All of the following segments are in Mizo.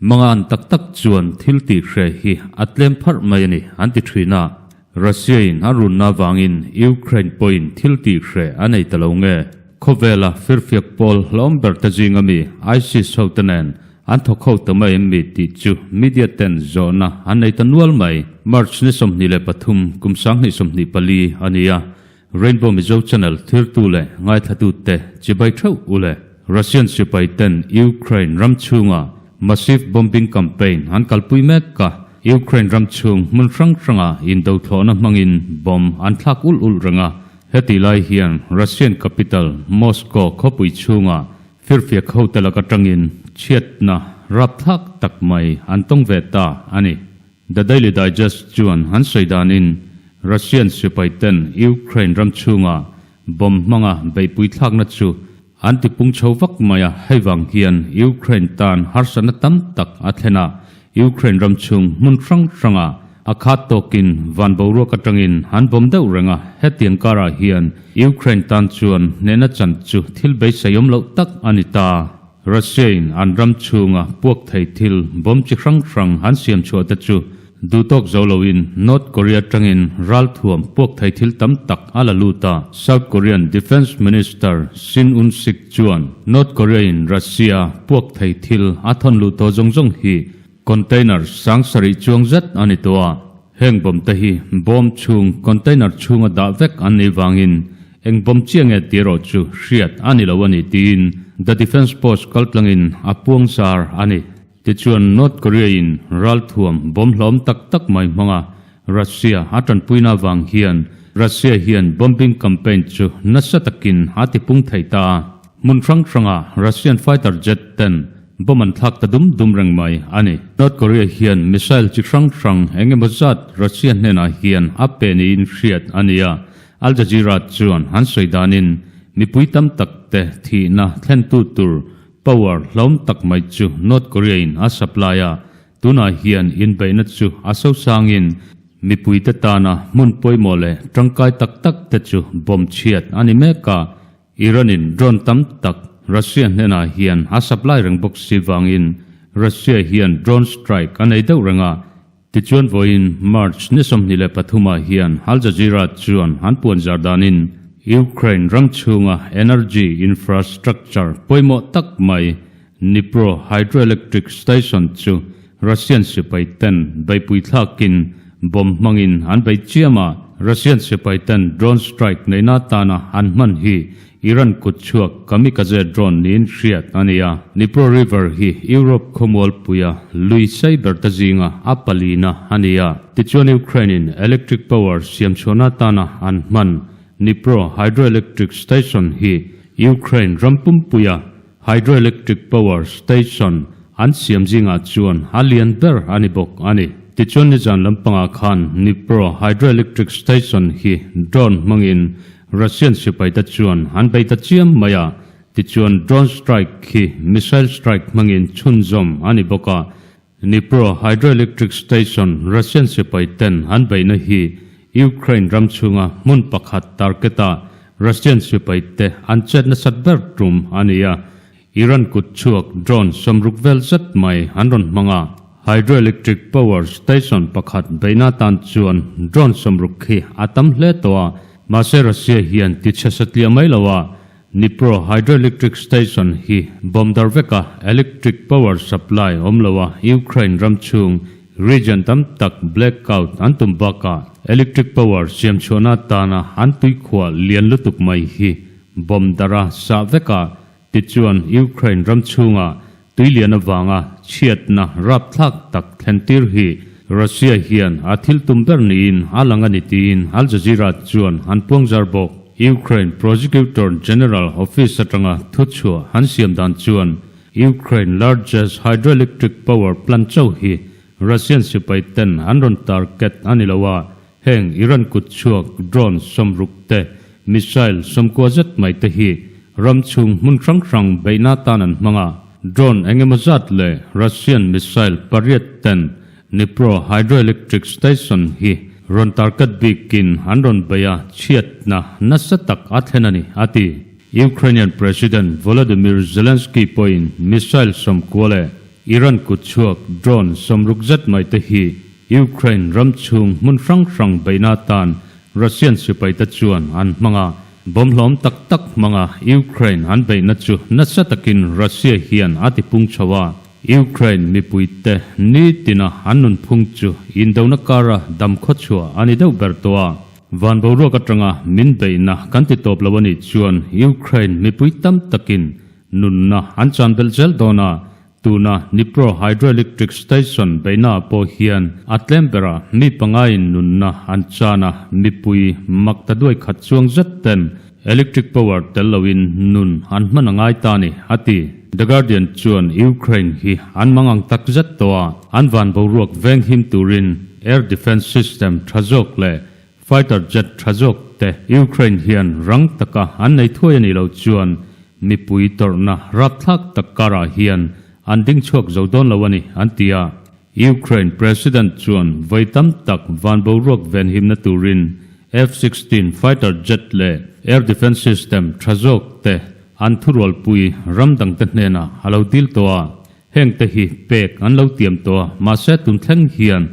Mangan tak tak chuan thil tih hre hi a tlem pharh mai a ni, an ti thin a. Russia-in a runna avangin Ukraine pawhin thil tih hre a nei ta lo nge? Khawvela firfiak pawl hlawm ber te zinga mi ISIS hote nen an thawk ho ta mai em mi tih chu media ten zawhna an nei ta nual mai. March ni 23 kum 2024 a ni a, Rainbow Mizo Channel thirtu leh ngaithlatute chibai theuh u le. Russian sipai ten Ukraine ram chhunga massive bombing campaign an kalpui mek a, Ukraine ram chhung hmun hrang hranga indothlawhna hmangin bomb an thlak ulh ulh reng a. Hetih lai hian Russian capital Moscow khawpui chhunga firfiak hote lak atangin chhiatna rapthlak tak mai an tawng ve ta a ni. The Daily Digest chuan an sawi danin Russian sipai ten Ukraine ram chhunga bomb hmanga beihpui thlakna chu an tipung chho vak mai a, hei vang hian Ukraine tan harsatna tam tak a thlen a, Ukraine ram chhung hmun hrang hranga a khat tawkin van boruak atangin an bomb deuh reng a, hetiang karah hian Ukraine tan chuan hnehna chan chu thil beiseiawm loh tak a ni ta. Russia-in an ram chhunga puak thei thil bomb chi hrang hrang an siam chhuah te chu duhtawk zo loin North Korea atangin ralthuam puak thei thil tam tak a la lut a. South Korean Defence Minister Shin Un-sik chuan North Korea-in Russia puak thei thil a thawn luh tawh zawng zawng hi container 7000 chuang zet a ni tawh a. Heng bomb te hi bomb chhung container chhunga dah vek an nih vangin Eng bawm chiah nge tih erawh chu hriat a ni lo a ni tiin The Defence Post kaltlangin a puang zar a ni. Tichuan North Korea-in ralthuam bawm hlawm tak tak mai hmanga Russia a tanpuina avang hian Russia hian bombing campaign chu nasa takin a tipung thei ta a. Hmun hrang hranga Russian fighter jet ten bomb an thlak ta dum dum reng mai a ni. North Korea hian missile chi hrang hrang eng emaw zat Russia hnenah hian a pe niin hriat a ni a. Al Jazeera chuan an sawi danin mipui tam tak te thihna thlentu tur power hlawm tak mai chu North Korea in a supply a, tunah hian inbeihna chu a sosangin mipui te tana hmun pawimawh leh tangkai tak tak te chu bomb chhiat a ni mek a, Iran in drone tam tak Russia hnenah hian a supply reng bawk si vangin Russia hian drone strike a nei deuh reng a. Tichuan vawiin March ni 23 ah hian Al Jazeera chuan an puan zar danin Ukraine ram chhunga energy infrastructure pawimawh tak mai Dnipro hydroelectric station chu Russian sipai ten beihpui thlakin bomb hmangin an bei chiam a, Russian sipai ten drone strike neihna atana an hman hi Iran kut chhuak kamikaze drone niin hriat a ni a. Dnipro River hi Europe khawmualpuia lui sei ber te zinga a palina a ni a. Tichuan Ukraine-in electric power siam chhuahna atana an hman Dnipro hydroelectric station hi Ukraine ram pumpuia hydroelectric power station an siam zingah chuan a lian ber a ni bawk a ni. Tichuan nizan lampangah khan Dnipro hydroelectric station hi drone hmangin Russian sipaite chuan an bei ta chiam mai a, tichuan drone strike hi missile strike hmangin chhunzawm a ni bawk a. Dnipro hydroelectric station Russian sipaiten an beihna hi Ukraine ram chhunga hmun pakhat target-a Russian sipaite an chet nasat ber tum a ni a. Iran kut chhuak drone 60 vel zet mai an rawn hmang a, hydroelectric power station pakhat beihna atan chuan drone 60 khi a tam hle tawh a, mahse Russia hian ti chhe satliah mai lo a, Dnipro hydroelectric station hi bomb dar veka electric power supply awm lo a, Ukraine ram chhung region tam tak blackout an tum bakah electric power siam chhuahna atana an tuikhuah lian lutuk mai hi bomb dara sah vekah Tichuan, Ukraine ram chhunga tuilian avanga chhiatna rapthlak tak thlentir hi Russia hian a thil tum ber niin a lang a ni tiin Al Jazeera chuan an puangzar bawk. Ukraine Prosecutor General Office atanga thuchhuah an siam dan chuan Ukraine largest hydroelectric power plant chauh hi Russian sipai ten an rawn target a ni lo a, Heng Iran kut chhuak drone 60 te, missile 90 zet mai te hi ram chhung hmun hrang hrang beihna tan an hmang a. Drone eng emaw zat leh Russian missile pariat ten Dnipro hydroelectric station hi rawn target bikin an rawn bei a, chhiatna nasa tak a thlen a ni, a ti. Ukrainian President Volodymyr Zelensky pawhin missile 90 leh Iran kutchhuak drone 60 zet mai te hi Ukraine ram chhung hmun hrang hrang beihna atan Russian sipaite chuan an hmang a, bomb hlawm tak tak hmanga Ukraine an beihna chu nasa takin Russia hian a tipung chho a. Ukraine mipuite nitina an nunphung chu indona kara dam khawchhuah a ni deuh ber tawh a. Van boruak atanga min beihna kan ti tawp lo a nih chuan Ukraine mipui tam takin nunna an chan belh zel dawn a, Tuna Dnipro Hydroelectric Station beihnaah pawh hian a tlem berah mi pangaiin nunna an chan a, mipui mak ta duai khat chuang zet ten electric power tel loin nun an hman a ngai ta a ni, a ti. The Guardian chuan Ukraine hi an mang ang tak zet tawh a, an van boruak veng him turin air defence system tha zawk leh Fighter jet tha zawk te Ukraine hian rang taka an nei thuai a nih loh chuan mipui tawrhna rapthlak tak karah hian an ding chhuak zo dawn lo a ni, an ti a. Ukraine President chuan vawi tam tak van boruak venhimna turin F-16 fighter jet leh air defence system tha zawk te an thurualpui ram dangte hnenah a lo dil tawh a. Heng te hi pek an lo tiam tawh a, mahse tun thleng hian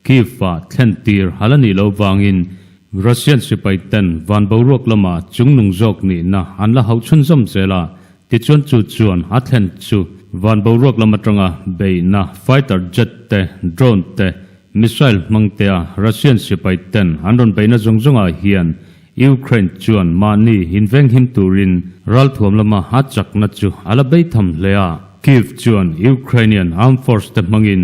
Kyiv-ah thlen tir hal a nih loh vangin Russian sipai ten van boruak lama chungnung zawk nihna an la hauh chhunzawm zel a, tichuan chu chuan a thlen chu van boruak lam atanga beihna fighter jet te, drone te, missile hmang tea Russian sipai ten an rawn beihna zawng zawngah hian Ukraine chuan mahni invenghim turin ralthuam lama a chakna chu a la bei tham hle a. Kyiv chuan Ukrainian armed force te hmangin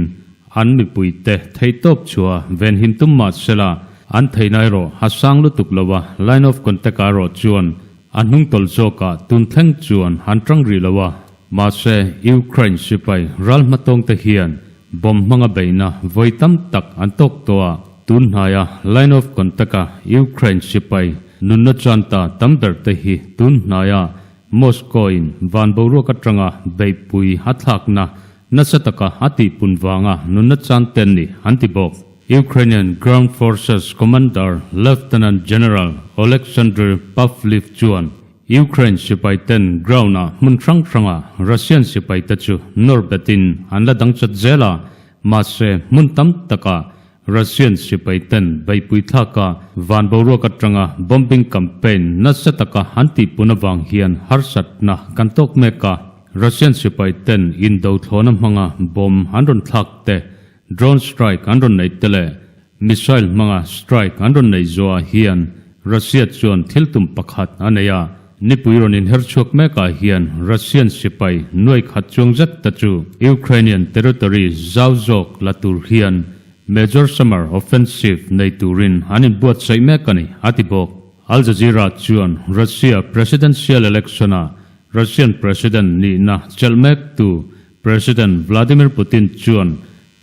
An mipuite theihtawp chhuah venhim tum mah sela, an theihna erawh a sang lutuk lo a, line of contact ah erawh chuan a hnungtawlh zawkah tun thleng chuan an tang rih lo a. Mahse, Ukraine sipai ral hmatawngte hian bomb hmanga beihna vawi tam tak an tawk tawh a, tun hnaia line of contact a Ukraine sipai nunna chanta tam berte hi tun hnaia Moscow-in van boruak atanga beihpui a thlakna Nasa taka a tihpun vanga nunna chan ten ni an ti bawk. Ukrainian Ground Forces Commander Lieutenant General Oleksandr Pavliv chuan Ukraine sipai ten ground-ah hmun hrang hranga Russian sipai te chu nawr betin an la dang chat zel a, mahse hmun tam taka Russian sipai ten beihpui thlaka van boruak atanga bombing campaign nasa taka an tihpun avang hian harsatna kan tawk mek a. Russian sipai ten indo thlawna hmanga bomb an rawn thlak te, drone strike an rawn neih te leh missile hmanga strike an rawn neih zuah hian Russia chuan thil tum pakhat a nei a. Nipui rawn inher chhuak mekah hian Russian sipai nuai khat chuang zet te chu Ukrainian territory zau zawk la tur hian major summer offensive nei turin an inbuatsaih mek a ni, a ti bawk. Al Jazeera chuan Russia presidential election-ah Russian president nihna chelh mektu President Vladimir Putin chuan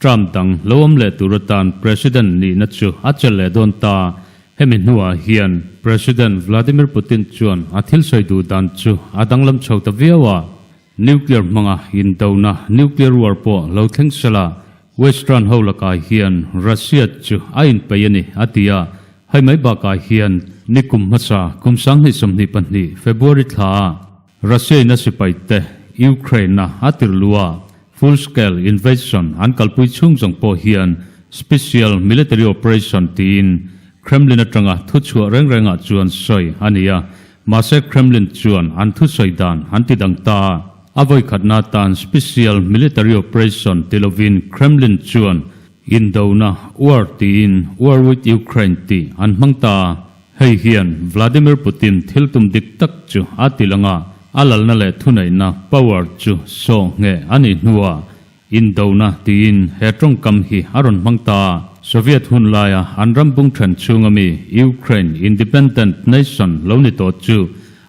Trump dang lo awm leh tur atan President nihna chu a chelh leh dawn ta. Hemi hnuah hian President Vladimir Putin chuan a thil sawi duh dan chu a danglam chho ta viau a. Nuclear hmanga indona, nuclear war, pawh lo thleng sela Western ho lakah hian Russia chu a inpeih a ni, a ti a. Hei mai bakah hian nikum hmasa kum 2022 February thlaah Russia-in a sipaite Ukraine-a a tirlu a, full-scale invasion an kalpui chhung zawng pawh hian special military operation tiin Kremlin atanga thuchhuah reng rengah chuan sawi a ni a, mahse Kremlin chuan an thusawi dan an ti dang ta a. A vawikhatna atan special military operation ti lovin Kremlin chuan Indona, war tiin War with Ukraine tih an hmang ta a, hei hian Vladimir Putin thil tum dik tak chu a ti lang a, a lalna leh thuneihna, power, chu sawh ngheh a nih hnuah Indona tiin he tawngkam hi a rawn hmang ta a. Soviet hun laia an ram bung then chhunga mi Ukraine independent nation lo ni tawh chu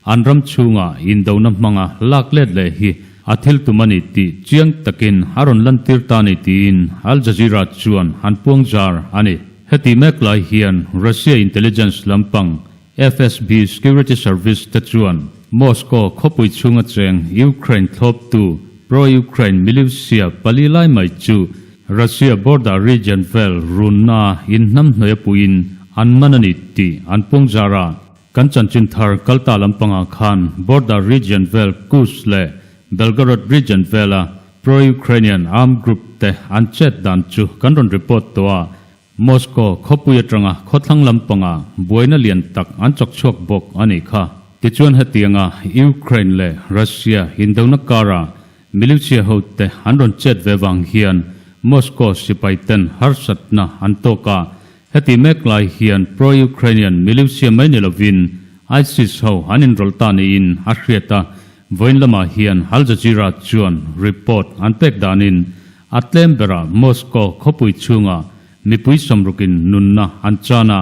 An ram chhunga indona hmanga lak let leh hi a thil tum a ni tih chiang takin a rawn lantir ta ni tiin Al Jazeera chuan an puang zar a ni. Heti mek lai hian Russia intelligence lampang FSB security service te chuan Moscow khawpui chhunga cheng Ukraine thlawptu pro-Ukraine militia pali lai mai chu Russia border region vel runna inhnamhnawih a puiin an man a ni tih an puang zar a. Kan chanchin thar kalta lampangah khan border region vel Kursk leh Belgorod region vela pro-Ukrainian armed group te an chet dan chu kan rawn report tawh a. Moscow khawpui atanga khawthlang lampangah buaina lian tak an chawk chhuak bawk a nih kha. Tichuan hetianga Ukraine leh Russia indona karah Militia hote an rawn chet ve vang hian Moscow sipai ten harsatna an tawk a, heti mek lai hian pro-Ukrainian militia mai ni lovin ISIS ho an inrawlh ta niin a hriat a, vawiin lamah hian Al Jazeera chuan report an pek danin a tlem berah Moscow khawpui chhungah mipui sawmrukin nunna an chan a,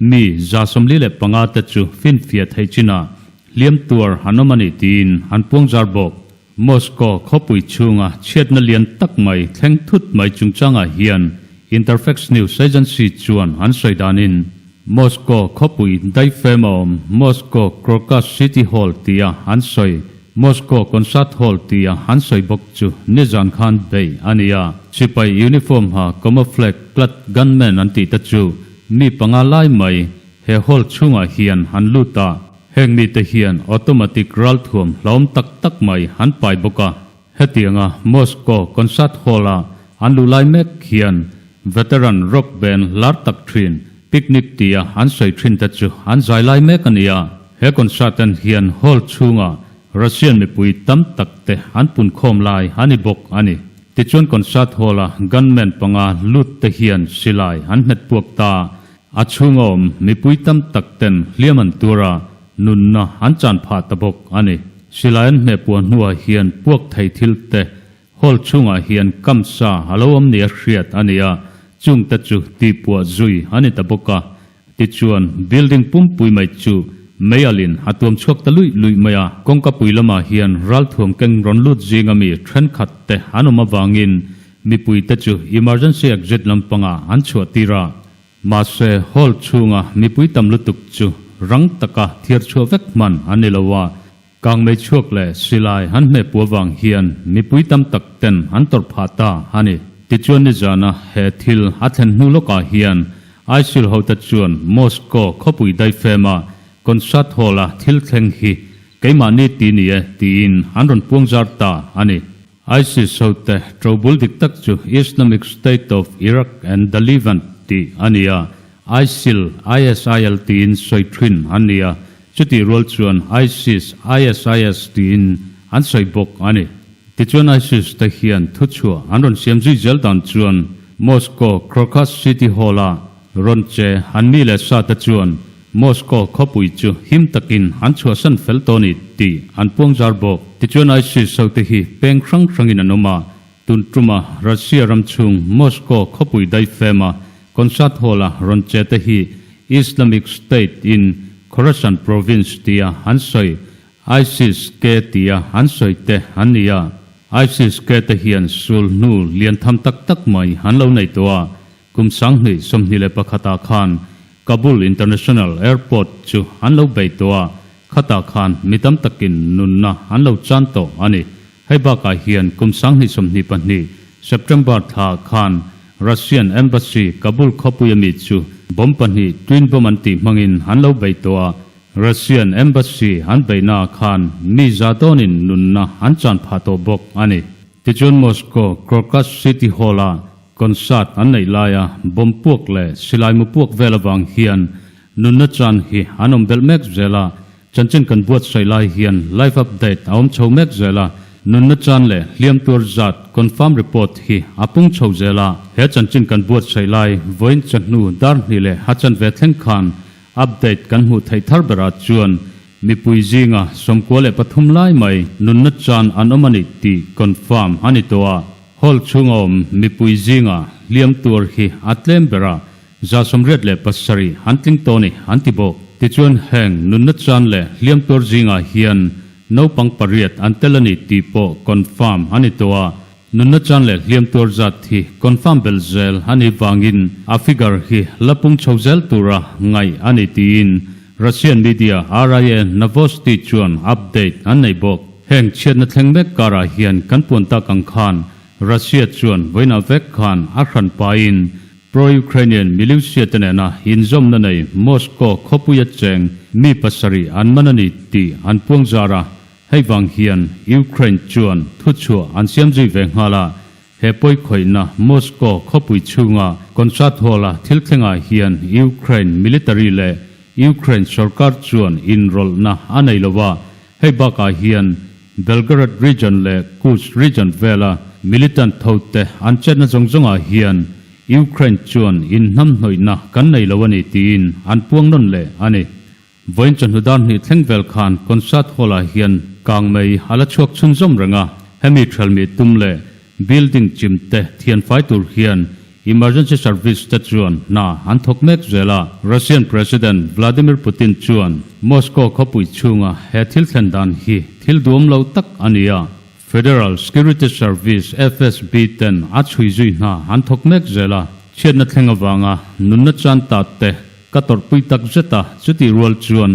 mi 45 te chu finfiah theih chinah hliam tuar an awm a ni tiin an puangzar bawk. Moscow khawpui chhunga chhiatna lian tak mai thleng thut mai chungchangah hian Interfax news agency chuan an sawi danin Moscow khawpui daifem a awm Moscow Crocus City Hall tia an sawi Moscow Concert Hall tia an sawi bawk chu nizan khan bei a ni a. Sipai uniform ha camouflage clad gunman an tih te chu mi panga lai mai he hall chhungah hian an lut a. Heng mite hian automatic ralthuam hlawm tak tak mai an pai bawk a. Hetianga Moscow Concert Hall-a an luh lai mek hian veteran rock band lar tak thin Picnic tia an sawi thin te chu an zai lai mek a ni a. He concert en hian hall chhunga Russian mipui tam tak te an punkhawm lai a ni bawk a ni. Tichuan concert hall-a gunman panga lut te hian silai an hmet puak ta. A chhung awm mipui tam tak ten hliam an tur a, nunna an chan phah ta bawk a ni. Silai an hmeh puah hnuah hian puak thei thil te hall chhungah hian kamsa a lo awm nia hriat a ni a, chung te chu tihpuah zui a ni ta bawk a. Tichuan, building pumpui mai chu meialin a tuam chhuak ta luih luih mai a. Kawngkapui lamah hian ralthuam keng rawn lut zinga mi thenkhat te an awm avangin mipui te chu emergency exit lampangah an chhuah tir a. Mahse, hall chhunga mipui tam lutuk chu rang taka thiar chhuah vek hman an ni lo a, kangmei chhuak leh silai an hmeh puah vang hian mipui tam tak ten an tawrh phah ta a ni. Tichuan nizana he thil a thlen hnu lawkah hian ISIL hote chuan Moscow khawpui daifema concert hall-a thil thleng hi keimahni ti ni e tiin an rawn puangzar ta a ni. ISIS hote ṭobul dik tak chu Islamic State of Iraq and the Levant tih a ni a, ISIL, ISIL tiin sawi ṭhin an ni a, chutih rual chuan ISIS, ISIS tiin an sawi bawk a ni. Tichuan ISIS te hian thuchhuah an rawn siam zui zel dan chuan Moscow Crocus City Hall-a Rawn che an mi leh sa te chuan Moscow khawpui chu him takin an chhuahsan fel tawh a ni tih an puang zar bawk. Tichuan ISIS ho te hi peng hrang hrangin an awm a, tun tuma Russia ram chhung Moscow khawpui daifema concert hall-a rawn che te hi Islamic State in Khorasan province tia an sawi ISIS ke tia an sawi te an ni a. ISIS ke te hian sul hnu lian tham tak tak mai an lo nei tawh a, Kum 2021 ah khan Kabul International Airport chu an lo bei tawh a, khatah khan mi tam takin nunna an lo chan tawh a ni. Hei bakah hian kum 2022 September thla khan Russian Embassy Kabul khawpui ami chu bomb pahnih twin bomb an tih hmangin an lo bei tawh a, Russian Embassy an beihnaah khan mi za dawnin nunna an chan phah tawh bawk a ni. Tichuan Moscow Crocus City Hall-a Concert an neih laia bomb puak leh silai mu puak vel avang hian nunna chan hi an awm belh mek zel a, chanchin kan buatsaih lai hian live update a awm chho mek zel a, nunna chan leh hliam tuar zat confirm report hi a pung chho zel a, he chanchin kan buatsaih lai vawiin chahnu dar hnih leh a chanve thleng khan update kan hmuh theih thar berah chuan Mipui zinga 93 lai mai nunna chan an awm a ni tih confirm a ni tawh a, hall chhunga awm mipui zinga hliam tuar hi a tlem ber a, 87 an tling tawh a ni an ti bawk. Tichuan heng nunna chan leh hliam tuar zingah hian naupang pariat an tel a ni tih pawh confirm a ni tawh a, nunna chan leh hliam tuar zat hi confirm belh zel a nih vangin a figure hi la pung chho zel tura ngaih a ni tiin Russian media RIA Novosti chuan update an nei bawk. Heng chhiatna thleng mek karah hian kan puan tak ang khan Russia chuan vawiinah vek khan a hran pahin. Pro-Ukrainian militia te nena inzawmna nei Moscow khawpuia cheng mi pasarih an man a ni tih an puang zar a, hei vang hian Ukraine chuan thuchhuah an siam zui ve nghal a, he pawikhawihna Moscow khawpui chhunga concert hall-a thil thlengah hian Ukraine military leh Ukraine sorkar chuan inrawlhna a nei lo a, hei bakah hian Belgorod region leh Kursk region vela militant thote an chetna zawng zawngah hian Ukraine chuan inhnamhnawihna kan nei lo a ni tiin an puang nawn leh a ni. Vawiin chawhnu dar hnih thleng vel khan concert hall-ah hian kangmei a la chhuak chhunzawm reng a, hemi thelmi tum leh building chimte thianfai tur hian Emergency service te chuan hna an thawk mek zel a, Russian President Vladimir Putin chuan Moscow khawpui chhunga he thil thlen dan hi thil duam lo tak a ni a, Federal Security Service, FSB, ten a chhui zui hna an thawk mek zel a, chhiatna thleng avanga nunna chan ta te ka tawrhpui tak zet a, chutih rual chuan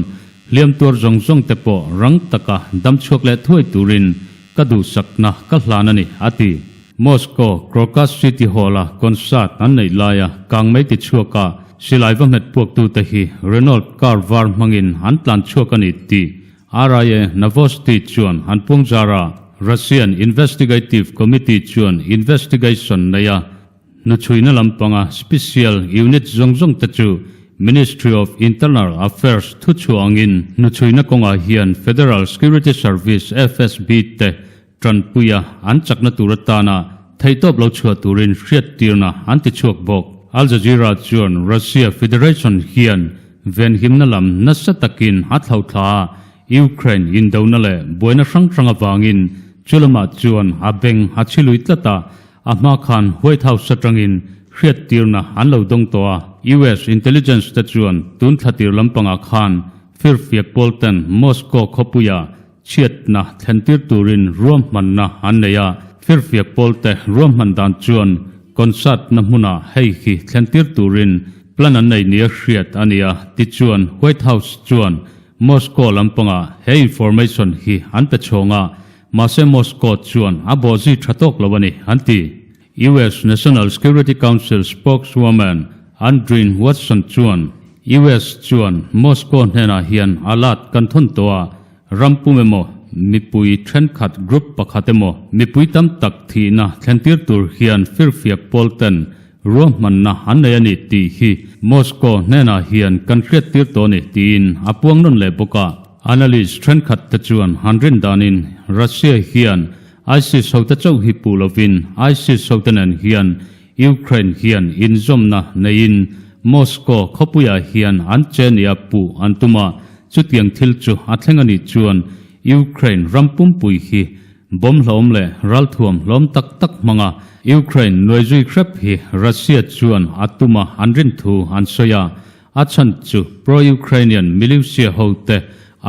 hliam tuar zawng zawng te pawh rang taka dam chhuak leh thuai turin ka duhsakna ka hlan a ni, a ti. Moscow Crocus City Hall-a concert an neih laia kangmei ti chhuaka silai va hmet puaktute hi Renault car var hmangin an tlan chhuak a ni tih RIA Novosti chuan an puang zar a. Russian Investigative Committee chuan investigation neia hnuchhuina lampanga special unit zawng zawng te chu Ministry of Internal Affairs thuchhuah angin hnuchhuina kawngah hian Federal Security Service, FSB, te Tanpuia an chakna tur atana theihtawp lo chhuah turin hriattirna an ti chhuak bawk. Al Jazeera chuan Russia Federation hian venhimna lam nasa takin a thlauhthla a, Ukraine indona leh buaina hrang hrang avangin chu lamah chuan a beng a chhi lui tlat a, a hma khan White House atangin hriattirna an lo dawng tawh a. US intelligence te chuan tun thla tir lampangah khan firfiak pawl ten Moscow khawpuia Chhiatna thlentir turin ruahmanna an nei a, firfiak pawlte ruahman dan chuan concert-na hmunah hei hi thlentir turin plan an nei nia hriat a ni a, tichuan White House chuan Moscow lampangah he information hi an pe chhawng a, mahse Moscow chuan a bawhzui tha tawk lo a ni, an ti. US National Security Council spokeswoman Andreen Watson chuan US chuan Moscow hnenah hian alert kan thawn tawh a, ram pum emaw, mipui thenkhat group pakhat emaw, mipui tam tak thihna thlentir tur hian firfiak pawl ten ruahmanna an nei a ni tih hi Moscow hnenah hian kan hriattir tawh a ni tiin a puang nawn leh bawk a. Analyst thenkhat te chuan han rin danin Russia hian ISIS hote chauh hi puh lovin ISIS hote nen hian Ukraine hian inzawmna neiin Moscow khawpuiah hian an che nia puh an tum a, chutiang thil chu a thleng a nih chuan Ukraine ram pumpui hi bomb hlawm leh ralthuam hlawm tak tak hmanga Ukraine nuaizui hrep hi Russia chuan a tum a an rin thu an sawi a. A chhan chu pro-Ukrainian militia hote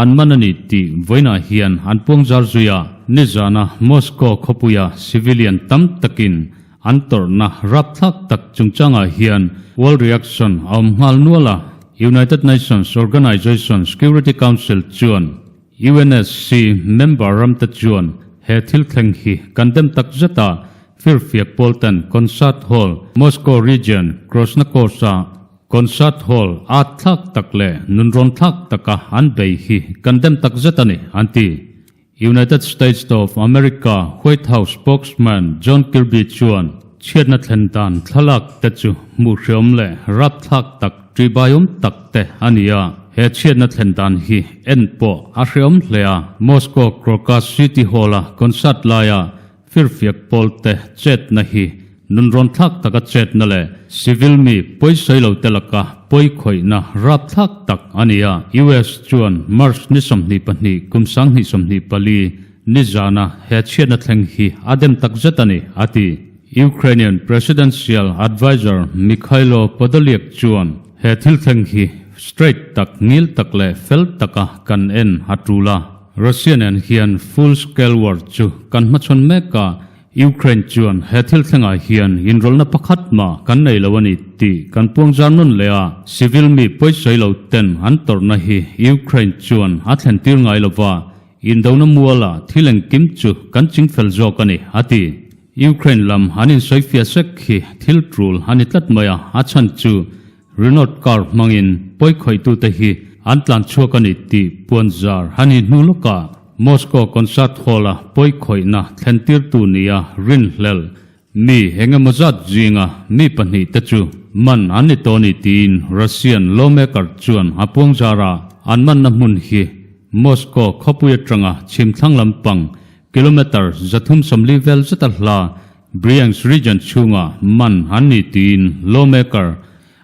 an man a ni tih vawiinah hian an puang zar zui a. Nizana Moscow khawpuia civilian tam takin an tawrhna rapthlak tak chungchangah hian world reaction a awm nghal nual a. United Nations Organization Security Council chuan UNSC member ramte chuan he thil thleng hi kan dem tak zet a, firfiak pawl ten concert hall Moscow region Krasnokos-a Concert hall at thlak tak leh nunrawn thlak taka an bei hi kan dem tak zet a ni, an ti. United States of America White House spokesman John Kirby chuan chhiatna thlen dan thlalak te chu hmuh hreawm leh rapthlak tak ṭihbaiawm tak te a ni a, he chhiatna thlen dan hi en pawh a hreawm hle a. Moscow Crocus City Hall-a concert laia Firfiak pawlte chetna hi nunrawn thlak taka chetna leh civil mi pawisawi lo te laka pawi khawihna rapthlak tak a ni a. US chuan March ni 22 kum 2024 nizana he chhiatna thleng hi a dem tak zet a ni, a ti. Ukrainian Presidential Adviser Mykhailo Podolyak chuan he thil thleng hi straight tak, ngil tak leh fel taka kan en a tul a. Russia nen hian full scale war chu kan hmachhawn mek a, Ukraine chuan he thil thlengah hian inrawlhna pakhat mah kan nei lo a ni tih kan puang zar nawn leh a, civil mi pawisawi lo ten an tawrhna hi Ukraine chuan a thlen tir ngai lo va, indona muala thil engkim chu kan chingfel zawk a ni, a ti. Ukraine lam an insawifiah sek hi thil tul a ni tlat mai a, a chhan chu Renault car hmangin pawikhawitute hi an tlan chhuak a ni tih puanzar a ni hnu lawkah Moscow Concert Hall-a pawikhawihna thlentirtu nia rinhlel mi engemaw zat zinga mi pahnihte chu man an ni tawh a ni tiin Russian lawmaker chuan a puangzar a, an manna hmun hi Moscow khawpui atanga chhimthlang lampang kilometre 340 vel zeta hla Bryansk region chhunga man an ni tiin lawmaker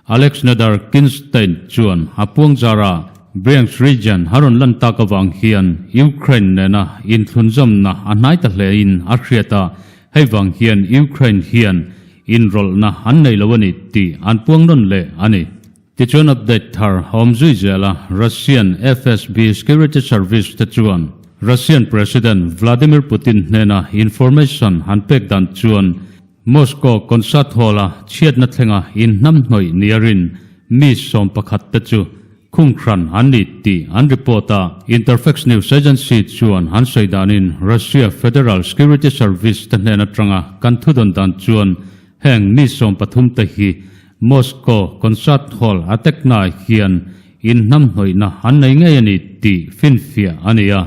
Alexander Kinstein chuan a puangzar a. Bryansk region a rawn lan tak avang hian Ukraine nena inthlunzawmna a hnai ta hlein a hriat a, hei vang hian Ukraine hian inrawlhna an nei lo a ni tih an puang nawn leh a ni. Tichuan update thar a awm zui zel a, Russian FSB security service te chuan Russian President Vladimir Putin hnena information an pek dan chuan Moscow concert hall-a chhiatna thlenga inhnamhnawih nia rin mi 11 te chu khunghran an ni tih an report a. Interfax news agency chuan an sawi danin Russia Federal Security Service te hnen atanga kan thudawn dan chuan heng mi 13 te hi Moscow Concert Hall a teknaah hian inhnamhnawihna an nei ngei a ni tih finfiah a ni a.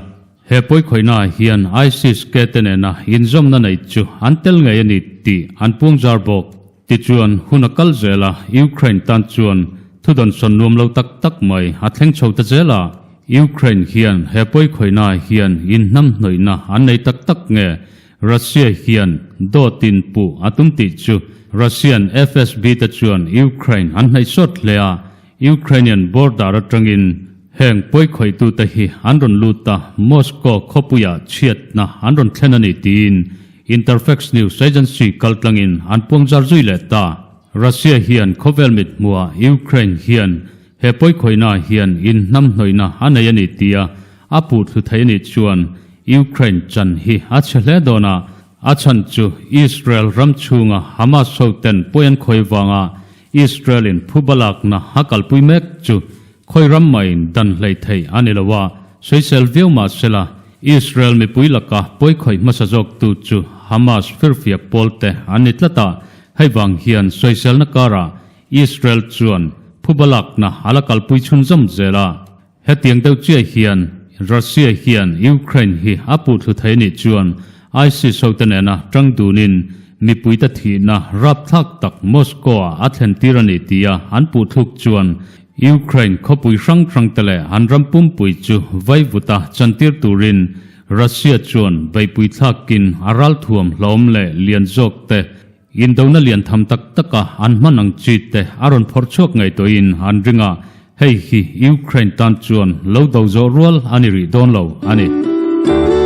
He pawikhawihnaah hian ISIS-K te nena inzawmna nei chu an tel ngei a ni tih an puangzar bawk. Tichuan, hun a kal zel a, Ukraine tan chuan thudawnsawn nuam lo tak tak mai a thleng chho ta zel a. Ukraine hian he pawikhawihnaah hian inhnamhnawihna an nei tak tak nge? Russia hian dawtin puh a tum tih chu Russian FSB te chuan Ukraine an hnaih sawt hle a, Ukrainian border atangin heng pawikhawih-tute hi an rawn lut a, Moscow khawpuiah chhiatna an rawn thlen a ni tiin Interfax news agency kaltlangin an puangzar zui leh ta. Russia hian khawvel mithmuhah Ukraine hian he pawikhawihnaah hian inhnamhnawihna a nei a ni tia A puh thlu thei a nih chuan Ukraine chan hi a chhe hle dawn a, a chhan chu Israel ram chhunga Hamas hoten pawi an khawi vanga Israel-in phuba lakna a kalpui mek chu khawi ram maiin dan hlei thei a ni lo a, sawisel viau mah sela Israel mipui laka pawi khawi hmasa zawktu chu Hamas firfiak pawlte an ni tlat a, hei vang hian sawiselna karah Israel chuan phuba lakna a la kalpui chhunzawm zel a. Hetiang deuh chiah hian Russia hian Ukraine hi a puh thlu thei anih chuan ISIS hote nena tang dunin mipuite thihna rapthlak tak Moscow-ah a thlen tir a ni tia an puh thluk chuan Ukraine khawpui hrang hrangte leh an ram pumpui chu vaivuta chantir turin Russia chuan beihpui thlakin a ralthuam hlawm leh lian zawkte Indona lian tham tak taka an hman ang chi te a rawn phawrh chhuak ngei tawhin an ring a, hei hi Ukraine tan chuan lo do zawh rual a ni rih dawn lo a ni.